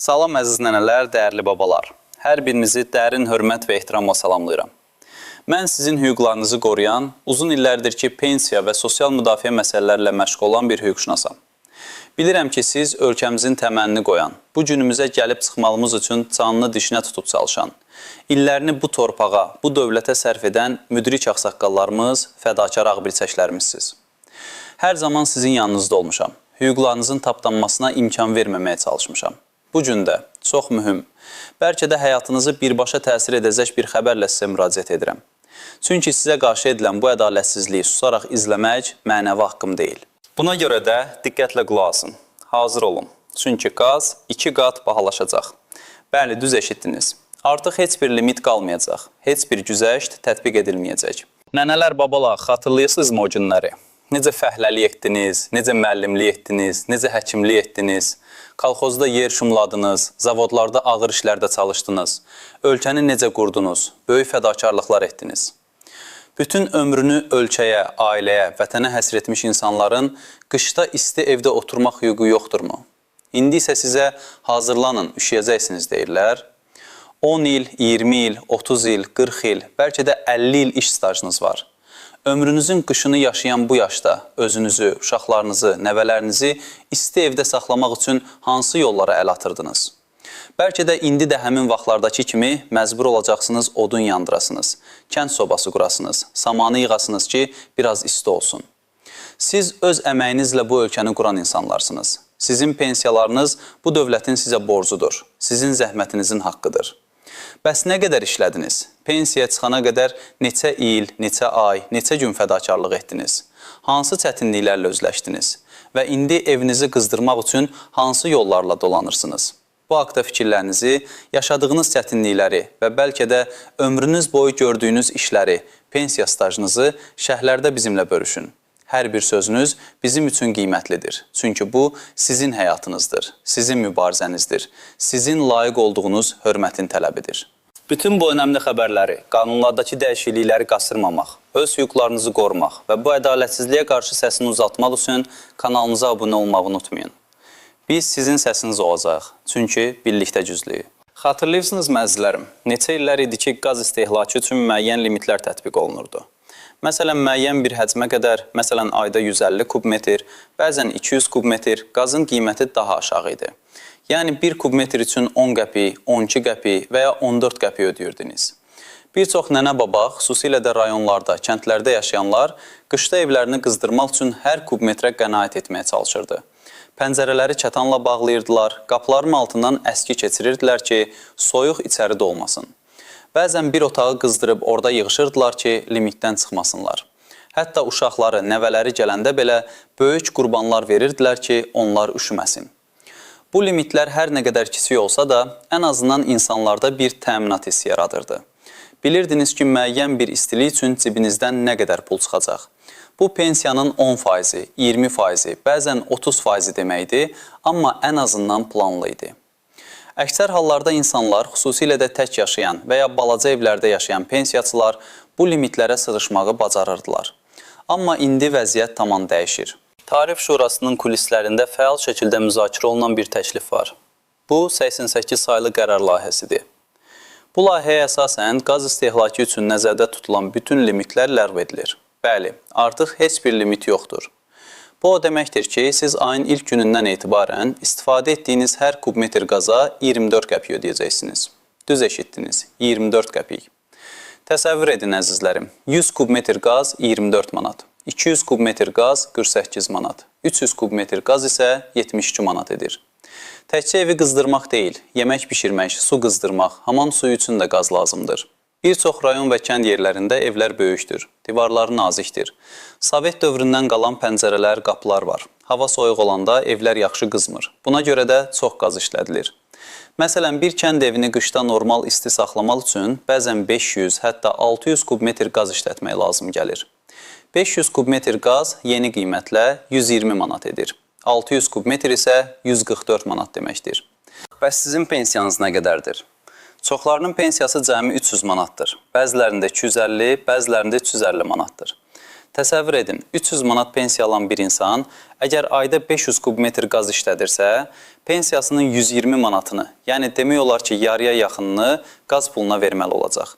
Salam əziz nənələr, dəyərli babalar. Hər birinizi dərin hörmət və ehtiramla salamlayıram. Mən sizin hüquqlarınızı qoruyan, uzun illərdir ki, pensiya və sosial müdafiə məsələləri ilə məşğul olan bir hüquqşünasam. Bilirəm ki, siz ölkəmizin təməlini qoyan, bu günümüzə gəlib çıxmağımız üçün canını dişinə tutub çalışan, illərini bu torpağa, bu dövlətə sərf edən müdrik ağsaqqallarımız, fədakar ağbirçəklərimizsiz. Hər zaman sizin yanınızda olmuşam. Hüquqlarınızın tapdanmasına imkan verməməyə çalışmışam. Bu gün də çox mühüm, bəlkə də həyatınızı birbaşa təsir edəcək bir xəbərlə sizə müraciət edirəm. Çünki sizə qarşı edilən bu ədalətsizliyi susaraq izləmək mənəvi haqqım deyil. Buna görə də diqqətlə qulaq asın. Hazır olun. Çünki qaz 2 qat bahalaşacaq. Bəli, düz eşitdiniz. Artıq heç bir limit qalmayacaq. Heç bir güzəşt tətbiq edilməyəcək. Nənələr, babalar, xatırlayırsınızmı o günləri? Necə fəhləlik etdiniz, necə müəllimlik etdiniz, necə həkimlik etdiniz, kolxozda yer şumladınız, zavodlarda ağır işlərdə çalışdınız, ölkəni necə qurdunuz, böyük fədakarlıqlar etdiniz. Bütün ömrünü ölkəyə, ailəyə, vətənə həsr etmiş insanların qışda isti evdə oturmaq hüququ yoxdurmu? İndi isə sizə hazırlanın, üşüyəcəksiniz deyirlər. 10 il, 20 il, 30 il, 40 il, bəlkə də 50 il iş stajınız var. Ömrünüzün qışını yaşayan bu yaşda özünüzü, uşaqlarınızı, nəvələrinizi isti evdə saxlamaq üçün hansı yollara əl atırdınız? Bəlkə də indi də həmin vaxtlardakı kimi məcbur olacaqsınız odun yandırasınız, kənd sobası qurasınız, samanı yığasınız ki, biraz isti olsun. Siz öz əməyinizlə bu ölkəni quran insanlarsınız. Sizin pensiyalarınız bu dövlətin sizə borcudur, sizin zəhmətinizin haqqıdır. Bəs nə qədər işlədiniz? Pensiyaya çıxana qədər neçə il, neçə ay, neçə gün fədakarlıq etdiniz? Hansı çətinliklərlə üzləşdiniz? Və indi evinizi qızdırmaq üçün hansı yollarla dolanırsınız? Bu haqda fikirlərinizi, yaşadığınız çətinlikləri və bəlkə də ömrünüz boyu gördüyünüz işləri, pensiya stajınızı şərhlərdə bizimlə bölüşün. Hər bir sözünüz bizim üçün qiymətlidir. Çünki bu sizin həyatınızdır, sizin mübarizənizdir, sizin layiq olduğunuz hörmətin tələbidir. Bütün bu önəmli xəbərləri, qanunlardakı dəyişiklikləri qaçırmamaq, öz hüquqlarınızı qorumaq və bu ədalətsizliyə qarşı səsini uzatmaq üçün kanalımıza abunə olmağı unutmayın. Biz sizin səsiniz olacağıq, çünki birlikdə güclüyük. Xatırlayırsınız əzizlərim, neçə illər idi ki, qaz istehlakı üçün müəyyən limitlər tətbiq olunurdu. Məsələn, müəyyən bir həcmə qədər, məsələn, ayda 150 kubmetr, bəzən 200 kubmetr qazın qiyməti daha aşağı idi. Yəni, 1 kubmetr üçün 10 qəpik, 12 qəpik və ya 14 qəpik ödəyirdiniz. Bir çox nənə-baba, xüsusilə də rayonlarda, kəndlərdə yaşayanlar qışda evlərini qızdırmaq üçün hər kubmetrə qənaət etməyə çalışırdı. Pəncərələri kətanla bağlayırdılar, qapıların altından əski keçirirdilər ki, soyuq içəri dolmasın. Bəzən bir otağı qızdırıb orada yığışırdılar ki, limitdən çıxmasınlar. Hətta uşaqları, nəvələri gələndə belə böyük qurbanlar verirdilər ki, onlar üşüməsin. Bu limitlər hər nə qədər kiçik olsa da, ən azından insanlarda bir təminat hissi yaradırdı. Bilirdiniz ki, müəyyən bir istilik üçün cibinizdən nə qədər pul çıxacaq. Bu pensiyanın 10%, 20%, bəzən 30% deməkdir, amma ən azından planlı idi. Əksər hallarda insanlar, xüsusilə də tək yaşayan və ya balaca evlərdə yaşayan pensiyaçılar bu limitlərə sığışmağı bacarırdılar. Amma indi vəziyyət tamam dəyişir. Tarif Şurasının kulislərində fəal şəkildə müzakirə olunan bir təklif var. Bu, 88 saylı qərar layihəsidir. Bu layihəyə əsasən qaz istehlakı üçün nəzərdə tutulan bütün limitlər ləğv edilir. Bəli, artıq heç bir limit yoxdur. Bu o deməkdir ki, siz ayın ilk günündən etibarən istifadə etdiyiniz hər kubmetr qaza 24 qəpik ödəyəcəksiniz. Düz eşitdiniz, 24 qəpik. Təsəvvür edin əzizlərim, 100 kubmetr qaz 24 manat, 200 kubmetr qaz 48 manat, 300 kubmetr qaz isə 72 manat edir. Təkcə evi qızdırmaq deyil, yemək bişirmək, su qızdırmaq, hamam suyu üçün də qaz lazımdır. Bir çox rayon və kənd yerlərində evlər böyükdür, divarları nazikdir. Sovet dövründən qalan pəncərələr, qapılar var. Hava soyuq olanda evlər yaxşı qızmır. Buna görə də çox qaz işlədilir. Məsələn, bir kənd evini qışda normal isti saxlamaq üçün bəzən 500, hətta 600 kubmetr qaz işlətmək lazım gəlir. 500 kubmetr qaz yeni qiymətlə 120 manat edir. 600 kubmetr isə 144 manat deməkdir. Bəs sizin pensiyanız nə qədərdir? Çoxlarının pensiyası cəmi 300 manatdır. Bəzilərində 250, bəzilərində 350 manatdır. Təsəvvür edin, 300 manat pensiya alan bir insan əgər ayda 500 kubmetr qaz işlədirsə, pensiyasının 120 manatını, yəni demək olar ki, yarıya yaxınını qaz puluna verməli olacaq.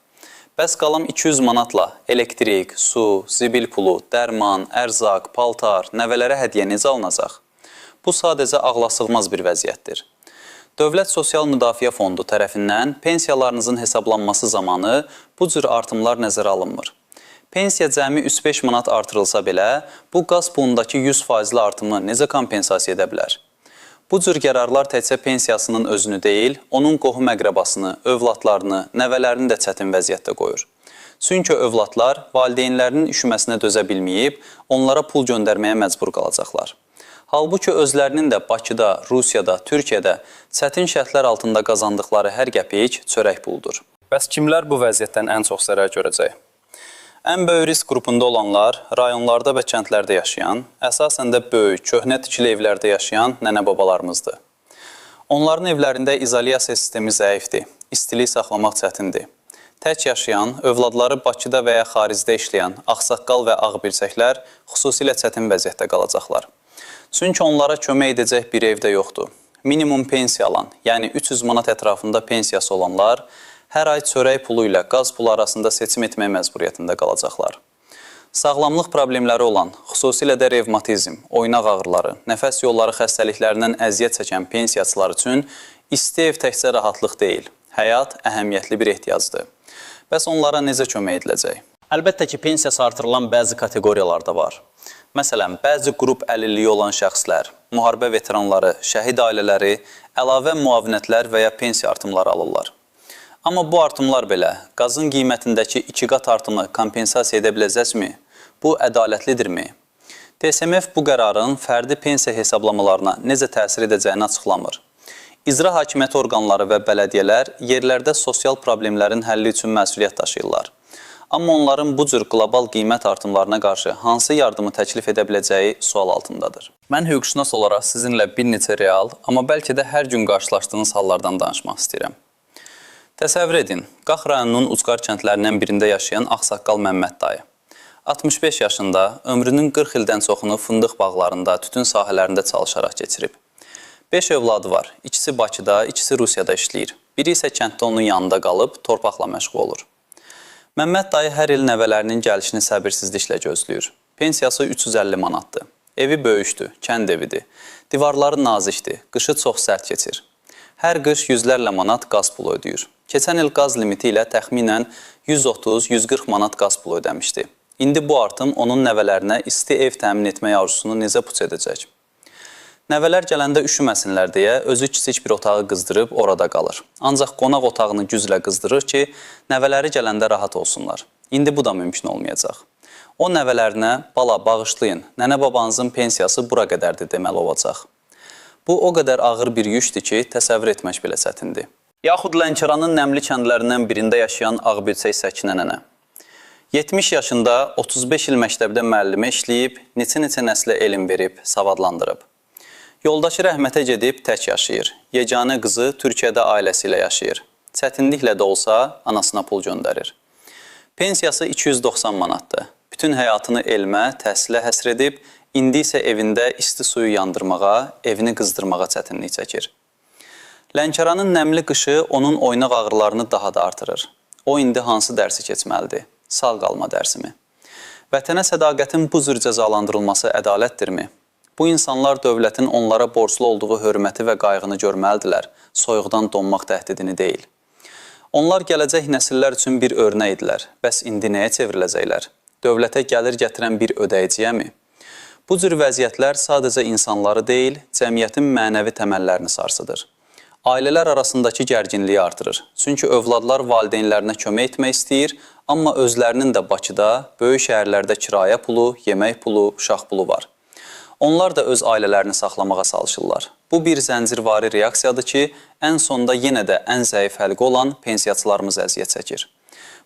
Bəs qalan 200 manatla elektrik, su, zibil pulu, dərman, ərzaq, paltar, nəvələrə hədiyyə necə alınacaq? Bu sadəcə ağlasığmaz bir vəziyyətdir. Dövlət Sosial Müdafiə Fondu tərəfindən pensiyalarınızın hesablanması zamanı bu cür artımlar nəzərə alınmır. Pensiya cəmi 3-5 manat artırılsa belə, bu qaz pulundakı 100%li artımı necə kompensasiya edə bilər? Bu cür qərarlar təkcə pensiyasının özünü deyil, onun qohum-əqrəbasını, övladlarını, nəvələrini də çətin vəziyyətdə qoyur. Çünki övladlar valideynlərinin üşüməsinə dözə bilməyib, onlara pul göndərməyə məcbur qalacaqlar. Halbuki özlərinin də Bakıda, Rusiyada, Türkiyədə çətin şərtlər altında qazandıqları hər qəpik çörək puludur. Bəs kimlər bu vəziyyətdən ən çox zərər görəcək? Ən böyük risk qrupunda olanlar rayonlarda və kəndlərdə yaşayan, əsasən də böyük, köhnə tikili evlərdə yaşayan nənə-babalarımızdır. Onların evlərində izolyasiya sistemi zəifdir, istilik saxlamaq çətindir. Tək yaşayan, övladları Bakıda və ya xaricdə işləyən ağsaqqal və ağbirçəklər xüsusilə çətin vəziyyətdə qalacaqlar. Çünki onlara kömək edəcək bir ev də yoxdur. Minimum pensiya alan, yəni 300 manat ətrafında pensiyası olanlar hər ay çörək pulu ilə qaz pulu arasında seçim etmək məcburiyyətində qalacaqlar. Sağlamlıq problemləri olan, xüsusilə də revmatizm, oynaq ağrıları, nəfəs yolları xəstəliklərindən əziyyət çəkən pensiyaçılar üçün isti ev təkcə rahatlıq deyil, həyat əhəmiyyətli bir ehtiyacdır. Bəs onlara necə kömək ediləcək? Əlbəttə ki, pensiyası artırılan bəzi kateqoriyalar da var. Məsələn, bəzi qrup əlilliyi olan şəxslər, müharibə veteranları, şəhid ailələri əlavə müavinətlər və ya pensiya artımları alırlar. Amma bu artımlar belə qazın qiymətindəki 2 qat artımı kompensasiya edə biləcəkmi? Bu ədalətlidirmi? TSMF bu qərarın fərdi pensiya hesablamalarına necə təsir edəcəyini açıqlamır. İcra hakimiyyəti orqanları və bələdiyyələr yerlərdə sosial problemlərin həlli üçün məsuliyyət daşıyırlar. Amma onların bu cür qlobal qiymət artımlarına qarşı hansı yardımı təklif edə biləcəyi sual altındadır. Mən hüquqşünas olaraq sizinlə bir neçə real, amma bəlkə də hər gün qarşılaşdığınız hallardan danışmaq istəyirəm. Təsəvvür edin, Qax rayonunun ucqar kəndlərindən birində yaşayan ağsaqqal Məmməd dayı. 65 yaşında, ömrünün 40 ildən çoxunu fındıq bağlarında, tütün sahələrində çalışaraq keçirib. 5 övladı var, ikisi Bakıda, ikisi Rusiyada işləyir. Biri isə kənddə onun yanında qalıb, torpaqla məşğul olur. Məmməd dayı hər il nəvələrinin gəlişini səbirsizliklə gözləyir. Pensiyası 350 manatdır. Evi böyükdür, kənd evidir. Divarları nazikdir, qışı çox sərt keçir. Hər qış yüzlərlə manat qaz pulu ödəyir. Keçən il qaz limiti ilə təxminən 130-140 manat qaz pulu ödəmişdi. İndi bu artım onun nəvələrinə isti ev təmin etmək arzusunu necə puç edəcək? Nəvələr gələndə üşüməsinlər deyə özü kiçik bir otağı qızdırıb orada qalır. Ancaq qonaq otağını güclə qızdırır ki, nəvələri gələndə rahat olsunlar. İndi bu da mümkün olmayacaq. O nəvələrinə, bala bağışlayın, nənə-babanızın pensiyası bura qədərdir deməli olacaq. Bu o qədər ağır bir yükdür ki, təsəvvür etmək belə çətindir. Yaxud Lənkəranın nəmli kəndlərindən birində yaşayan Ağbirçək Səkinə nənə. 70 yaşında 35 il məktəbdə müəllimə işləyib, neçə-neçə nəslə elm verib, savadlandırıb. Yoldaşı rəhmətə gedib tək yaşayır. Yeganə qızı Türkiyədə ailəsi ilə yaşayır. Çətinliklə də olsa anasına pul göndərir. Pensiyası 290 manatdır. Bütün həyatını elmə, təhsilə həsr edib, indi isə evində isti suyu yandırmağa, evini qızdırmağa çətinlik çəkir. Lənkəranın nəmli qışı onun oynaq ağrılarını daha da artırır. O indi hansı dərsi keçməlidir? Sağ qalma dərsimi? Vətənə sədaqətin bu cür cəzalandırılması ədalətdirmi? Bu insanlar dövlətin onlara borclu olduğu hörməti və qayğını görməlidirlər, soyuqdan donmaq təhdidini deyil. Onlar gələcək nəsillər üçün bir örnək idilər. Bəs indi nəyə çevriləcəklər? Dövlətə gəlir gətirən bir ödəyiciyəmi? Bu cür vəziyyətlər sadəcə insanları deyil, cəmiyyətin mənəvi təməllərini sarsıdır. Ailələr arasındakı gərginliyi artırır. Çünki övladlar valideynlərinə kömək etmək istəyir, amma özlərinin də Bakıda, böyük şəhərlərdə kirayə pulu, yemək pulu, uşaq pulu var. Onlar da öz ailələrini saxlamağa çalışırlar. Bu bir zəncirvari reaksiyadır ki, ən sonda yenə də ən zəif həlqə olan pensiyaçılarımız əziyyət çəkir.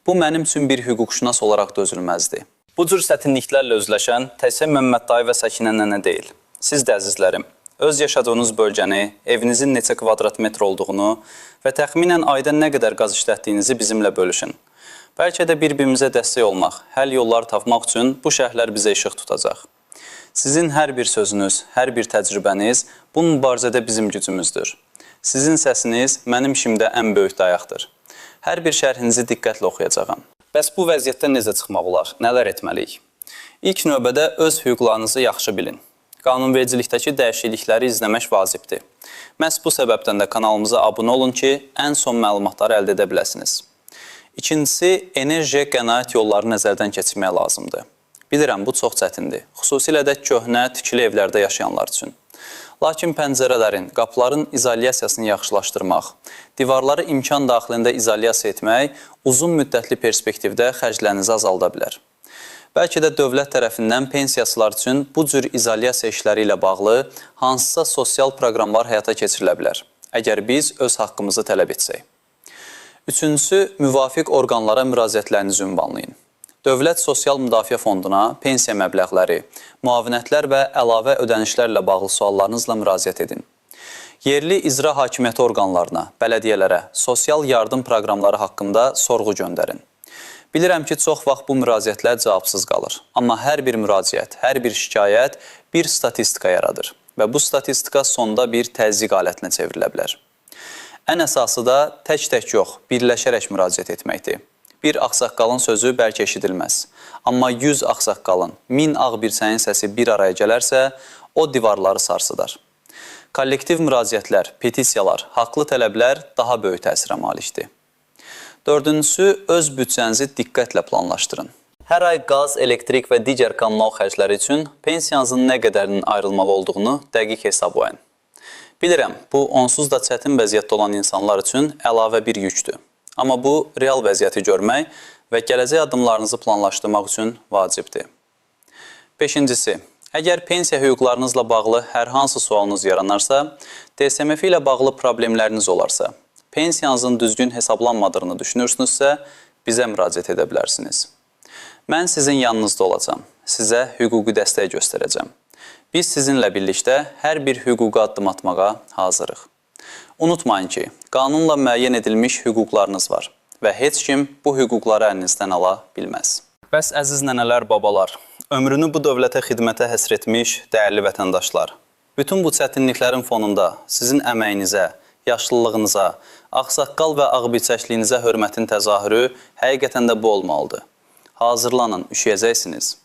Bu mənim üçün bir hüquqşünas olaraq dözülməzdi. Bu cür çətinliklərlə üzləşən təkcə Məmməd dayı və Səkinə nənə deyil. Siz də əzizlərim, öz yaşadığınız bölgəni, evinizin neçə kvadrat metr olduğunu və təxminən ayda nə qədər qaz işlətdiyinizi bizimlə bölüşün. Bəlkə də bir-birimizə dəstək olmaq, həll yolları tapmaq üçün bu şərhlər bizə işıq tutacaq. Sizin hər bir sözünüz, hər bir təcrübəniz bu mübarizədə bizim gücümüzdür. Sizin səsiniz mənim işimdə ən böyük dayaqdır. Hər bir şərhinizi diqqətlə oxuyacağam. Bəs bu vəziyyətdən necə çıxmaq olar? Nələr etməliyik? İlk növbədə öz hüquqlarınızı yaxşı bilin. Qanunvericilikdəki dəyişiklikləri izləmək vacibdir. Məhz bu səbəbdən də kanalımıza abunə olun ki, ən son məlumatları əldə edə biləsiniz. İkincisi, enerjiyə qənaət yolları nəzərdən keçirmək lazımdır. Bilirəm, bu çox çətindir. Xüsusilə də köhnə, tikili evlərdə yaşayanlar üçün. Lakin pəncərələrin, qapıların izolyasiyasını yaxşılaşdırmaq, divarları imkan daxilində izolyasiya etmək uzun müddətli perspektivdə xərclərinizi azalda bilər. Bəlkə də dövlət tərəfindən pensiyaçılar üçün bu cür izolyasiya işləri ilə bağlı hansısa sosial proqramlar həyata keçirilə bilər, əgər biz öz haqqımızı tələb etsək. Üçüncüsü, müvafiq orqanlara müraciətlərinizi ünvanlayın. Dövlət Sosial Müdafiə Fonduna pensiya məbləğləri, müavinətlər və əlavə ödənişlərlə bağlı suallarınızla müraciət edin. Yerli icra hakimiyyəti orqanlarına, bələdiyyələrə sosial yardım proqramları haqqında sorğu göndərin. Bilirəm ki, çox vaxt bu müraciətlər cavabsız qalır. Amma hər bir müraciət, hər bir şikayət bir statistika yaradır və bu statistika sonda bir təzyiq alətinə çevrilə bilər. Ən əsası da tək-tək yox, birləşərək müraciət etməkdir. Bir ağsaqqalın sözü bəlkə eşidilməz. Amma 100 ağsaqqalın, 1000 ağ birçəyin səsi bir araya gələrsə, o divarları sarsıdar. Kollektiv müraciətlər, petisiyalar, haqlı tələblər daha böyük təsirə malikdir. Dördüncüsü, öz büdcənizi diqqətlə planlaşdırın. Hər ay qaz, elektrik və digər kommunal xərcləri üçün pensiyanızın nə qədərinin ayrılmalı olduğunu dəqiq hesablayın. Bilirəm, bu onsuz da çətin vəziyyətdə olan insanlar üçün əlavə bir yükdür. Amma bu, real vəziyyəti görmək və gələcək addımlarınızı planlaşdırmaq üçün vacibdir. Beşincisi, əgər pensiya hüquqlarınızla bağlı hər hansı sualınız yaranarsa, DSMF ilə bağlı problemləriniz olarsa, pensiyanızın düzgün hesablanmadığını düşünürsünüzsə, bizə müraciət edə bilərsiniz. Mən sizin yanınızda olacağam, sizə hüquqi dəstək göstərəcəm. Biz sizinlə birlikdə hər bir hüquqi addım atmağa hazırıq. Unutmayın ki, qanunla müəyyən edilmiş hüquqlarınız var və heç kim bu hüquqları əlinizdən ala bilməz. Bəs əziz nənələr, babalar, ömrünü bu dövlətə xidmətə həsr etmiş dəyərli vətəndaşlar, bütün bu çətinliklərin fonunda sizin əməyinizə, yaşlılığınıza, ağsaqqal və ağbirçəkliyinizə hörmətin təzahürü həqiqətən də bu olmalıdır. Hazırlanın, üşüyəcəksiniz.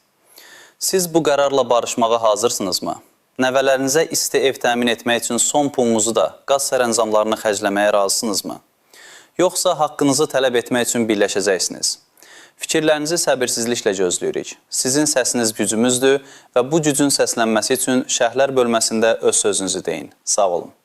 Siz bu qərarla barışmağa hazırsınızmı? Nəvələrinizə isti ev təmin etmək üçün son pulunuzu da qaz sərəncamlarını xərcləməyə razısınızmı? Yoxsa haqqınızı tələb etmək üçün birləşəcəksiniz? Fikirlərinizi səbirsizliklə gözləyirik. Sizin səsiniz gücümüzdür və bu gücün səslənməsi üçün şərhlər bölməsində öz sözünüzü deyin. Sağ olun.